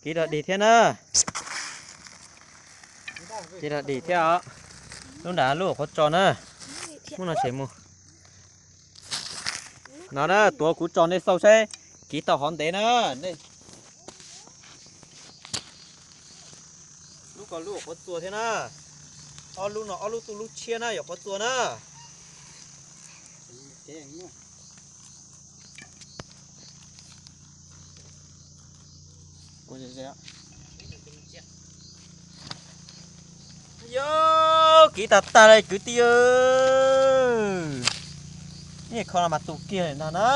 Kiv rov dig thiab na. Kiv rov dig thiab os. Lub nram lub qhuav tso na. Muab no tshem mus. No na, tuav kuv tso nej xauj saib kiv tau hov ntev na. Lub ko lub qhuav txua thiab na. Ob lub no ob lub tuj lub tshiab na, yuav qhuav txua na. Yog kiv tag tag li kwv tij. Niaj kho no mas tu kiag li ntag na.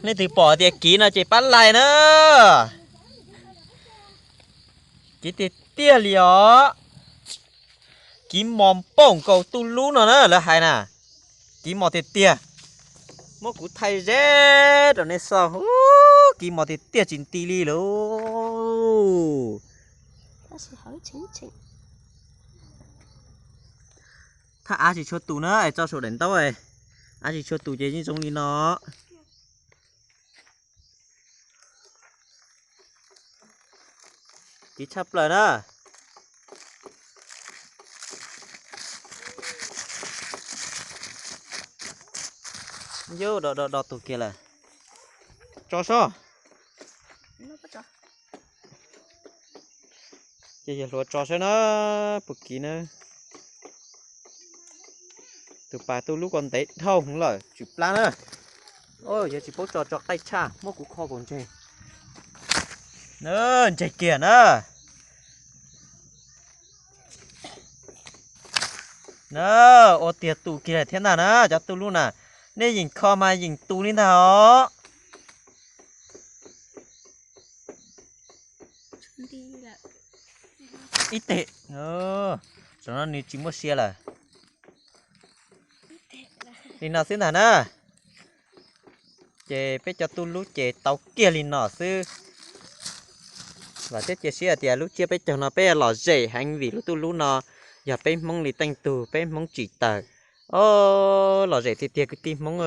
Leej twg pom tias kiv no ces pab like na. Kiv tiag tiag li os. Kiv mos npaum nkaus tuj lub no na lawv hais na. Kiv mos tiag tiag. Muab kuv thaij ze rau nej xauj. Kiv mos tiag tiag tsis nti li lauj. Thaj av tsis tshua tus na, es tso saum daim ntaub, av tsis tshua tus ces yeej zoo li no. Kiv tshaj plaws na. Yub, do do do tus kiag lawm. Tso sob. Ces yog hluav tso saib na, puas kiv na. Tus pas tuj lub ko ntev dhau hwv lawm, tsum plab na. Yog tsis paub tso, tso qaij tshaj, muab kuv kho kaus ntseg. Ntseg kiag na. Na, ua tiag tu kiag thiab ntag na, cov tuj lub na. Nej yeem kho mas yeem tu li ntag os. Ib teg, tam no nws tsis muaj sia lawm. Li no xwb ntag na. Ces peb cov tuj lub ces tau kiag li no xwb. Vam thiab cia siab hais tias lub tsiab peb caug no peb lom zem heev vim lub tuj lub no yog peb Hmoob li teej tug, peb Hmoob tsim tawm. Os, lom zem tiag tiag kwv tij Hmoob.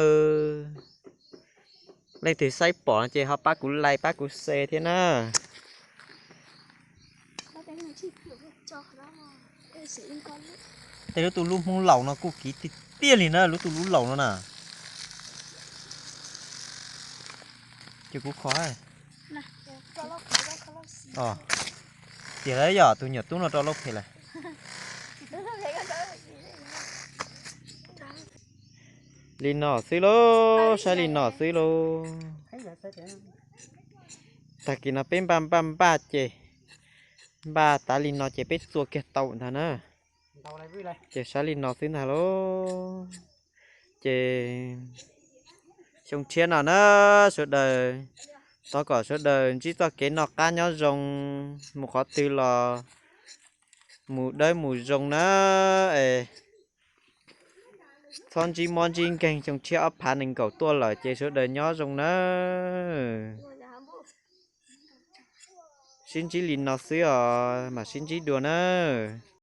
Leej twg saib pom no ces ho pab kuv like pab kuv share thiab na. Tej lub tuj lub Hmoob laus no kuj kiv tiag tiag li na, lub tuj lub laus no na. Ces kuv kho. Tiag lawm, yog tus nyuam tub no rau lauj phem lawm. Li no xwb lauj, saib li no xwb lauj. Tag kis no peb npaj npaj npaj ces, npaj tas li no ces peb txua kiag tau ntag na. Ces saib li no xwb ntag lauj. Ces xyoo tshiab no na sawv daws, thov kom sawv daws ntsib txoj kev noj qab nyob zoo, mus qhov twg los mus dawb mus zoo na. Es txhob ntsib mob ntsib nkeeg, xyoo tshiab ob phav nees nkaum tuaj lawm ces sawv daws nyob zoo nawb. Sib ntsib li no xwb os, mam sib ntsib dua nawb.